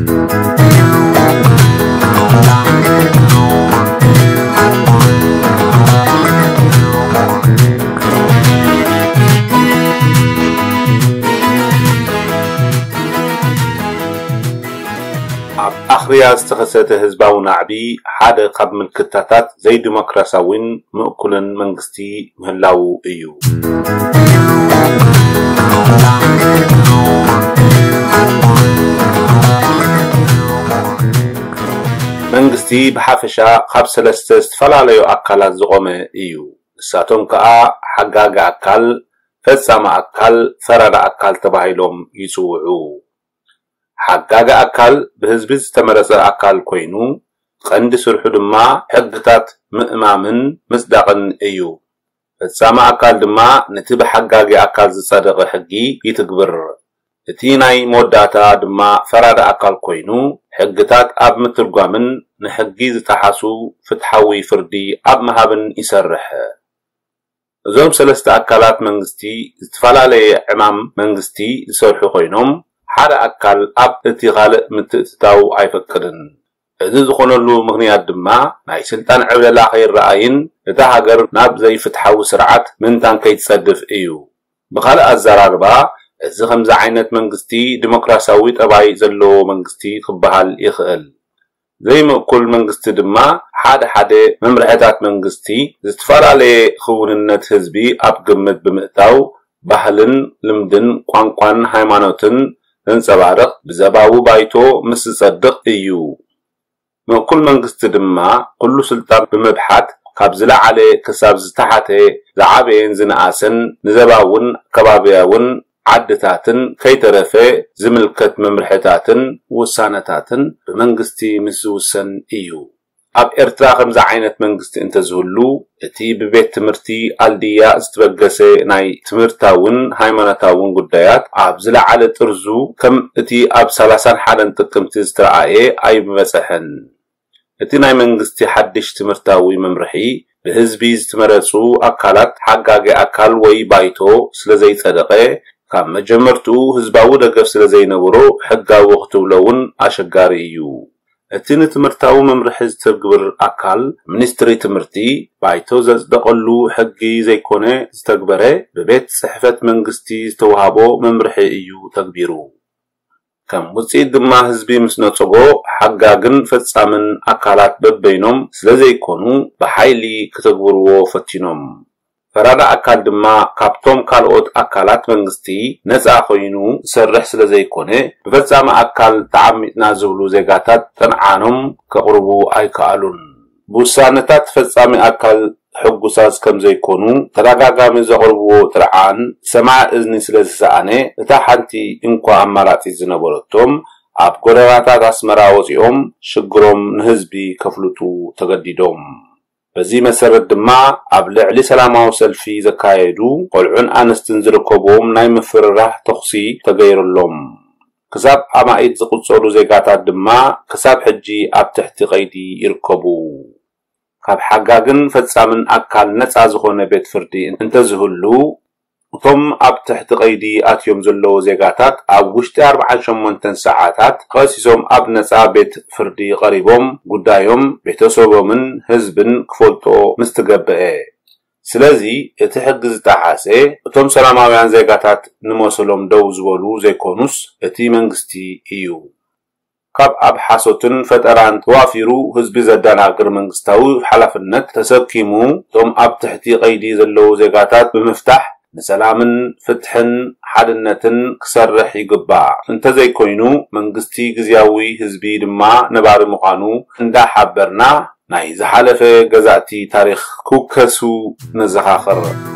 ኣብ ኣኽርያ ዝተኸሰተ ህዝባዊ ናዕቢ ሓደ ካብ ምልክታታት ዘይዲሞክራሲያዊን ምእኩልን መንግስቲ ምህላዉ እዩ። መንግስቲ ብሓፈሻ ካብ ሰለስተ ዝተፈላለዩ ኣካላት ዝቖመ እዩ። ንሳቶም ከኣ ሓጋጊ ኣካል፣ ፈጻሚ ኣካል፣ ፈራዲ ኣካል ተባሂሎም ይጽውዑ። ሓጋጊ ኣካል ብህዝቢ ዝተመረጸ ኣካል ኮይኑ፣ ቀንዲ ስርሑ ድማ ሕግታት ምእማምን ምጽዳቕን እዩ። ፈጻሚ ኣካል ድማ ነቲ ብሓጋጊ ኣካል ዝጸደቐ ሕጊ ይትግብር። እቲ ናይ መወዳእታ ድማ ፈራዲ ኣካል ኮይኑ፣ ሕግታት ኣብ ምትርጓምን ንሕጊ ዝጠሓሱ ፍትሓዊ ፍርዲ ኣብ ምሃብን ይሰርሕ። እዞም ሰለስተ ኣካላት መንግስቲ ዝተፈላለየ ዕማም መንግስቲ ዝሰርሑ ኮይኖም፣ ሓደ ኣካል ኣብ እቲ ካልእ ምትእትታው ኣይፈቅድን። እዚ ዝኾነሉ ምኽንያት ድማ ናይ ስልጣን ዕብለላ ከይረኣይን እታ ሃገር ናብ ዘይፍትሓዊ ስርዓት ምእንታን ከይትጸድፍ እዩ። ብኻልእ ኣዘራርባ፣ እዚ ከምዚ ዓይነት መንግስቲ ዲሞክራሲያዊ ጠባይ ዘለዎ መንግስቲ ክበሃል ይኽእል። ዘይምእኩል መንግስቲ ድማ ሓደ ሓደ መምርሕታት መንግስቲ ዝተፈላለየ ክውንነት ህዝቢ ኣብ ግምት ብምእታው ባህልን ልምድን ቋንቋን ሃይማኖትን ዘንጸባርቕ ብዘባዊ ባይቶ ምስ ዝጸድቕ እዩ። ምእኩል መንግስቲ ድማ ኩሉ ስልጣን ብምብሓት ካብ ዝለዓለ ክሳብ ዝተሓተ ዝዓበየን ዝነኣሰን ንዘባውን ከባብያውን ዓድታትን ከይተረፈ ዝምልከት መምርሕታትን ውሳነታትን ብመንግስቲ ምስ ዝውሰን እዩ። ኣብ ኤርትራ ከምዚ ዓይነት መንግስቲ እንተዝህሉ፣ እቲ ብቤት ትምህርቲ ኣልድያ ዝተበገሰ ናይ ትምህርታውን ሃይማኖታውን ጉዳያት ኣብ ዝለዓለ ጥርዙ ከም እቲ ኣብ ሰላሳን ሓደን ጥቅምቲ ዝተረኣየ ኣይምበጸሐን። እቲ ናይ መንግስቲ ሓድሽ ትምህርታዊ መምርሒ ብህዝቢ ዝተመረጹ ኣካላት ሓጋጊ ኣካል ወይ ባይቶ ስለ ዘይጸደቐ፣ ካብ መጀመርትኡ ህዝባዊ ደገፍ ስለ ዘይነበሮ ሕጋዊ ክትብሎ እውን ኣሸጋሪ እዩ። እቲ ንትምህርታዊ መምርሒ ዝተግብር ኣካል ሚኒስትሪ ትምህርቲ ባይቶ ዘጽደቐሉ ሕጊ ዘይኮነ ዝተግበረ ብቤት ጽሕፈት መንግስቲ ዝተዋህቦ መምርሒ እዩ ተግቢሩ። ከም ውጽኢት ድማ ህዝቢ ምስ ነጸጎ ሓጋግን ፈጻምን ኣካላት በበይኖም ስለ ዘይኮኑ ብሓይሊ ክተግብርዎ ፈቲኖም። ፈራዳ ኣካል ድማ ካብቶም ካልኦት ኣካላት መንግስቲ ነጻ ኮይኑ ዝሰርሕ ስለ ዘይኮነ ብፈጻሚ ኣካል ተዓሚጽና ዝብሉ ዜጋታት ጥርዓኖም ከቕርቡ ኣይከኣሉን። ብውሳነታት ፈጻሚ ኣካል ሕጉሳት ከም ዘይኮኑ ተደጋጋሚ ዘቕርብዎ ጥርዓን ሰማዒ እዝኒ ስለ ዝሰኣነ፣ እታ ሓንቲ እንኳ ኣማራጺት ዝነበረቶም ኣብ ጎደናታት ኣስመራ ወጺኦም ሽግሮም ንህዝቢ ከፍልጡ ተገዲዶም። በዚ መሰረት ድማ ኣብ ልዕሊ ሰላማዊ ሰልፊ ዘካየዱ ቆልዑን ኣንስትን ዝርከብዎም ናይ ምፍርራህ ተኹሲ ተገይሩሎም። ክሳብ ኣማኢት ዝቑጸሩ ዜጋታት ድማ ክሳብ ሕጂ ኣብ ትሕቲ ቀይዲ ይርከቡ። ካብ ሓጋግን ፈጻምን ኣካል ነጻ ዝኾነ ቤት ፍርዲ እንተዝህሉ፣ እቶም ኣብ ትሕቲ ቀይዲ ኣትዮም ዘለዉ ዜጋታት ኣብ ውሽጢ ኣርብዓን ሸሞንተን ሰዓታት ተኸሲሶም ኣብ ነጻ ቤት ፍርዲ ቀሪቦም ጉዳዮም ቤተሰቦምን ህዝብን ክፈልጦ ምስትገበአ። ስለዚ እቲ ሕጊ ዝጠሓሰ እቶም ሰላማውያን ዜጋታት ንመሰሎም ደው ዝበሉ ዘይኮኑስ እቲ መንግስቲ እዩ። ካብ ኣብ ሓሶትን ፈጠራን ተዋፊሩ ህዝቢ ዘደናግር መንግስታዊ ሓላፍነት ተሰኪሙ እቶም ኣብ ትሕቲ ቀይዲ ዘለዉ ዜጋታት ብምፍታሕ ንሰላምን ፍትሕን ሓድነትን ክሰርሕ ይግባእ። እንተዘይኮይኑ መንግስቲ ግዝያዊ ህዝቢ ድማ ነባሪ ምዃኑ እንዳሓበርና ናይ ዝሓለፈ ገዛእቲ ታሪኽ ክውከሱ ነዘኻኽር።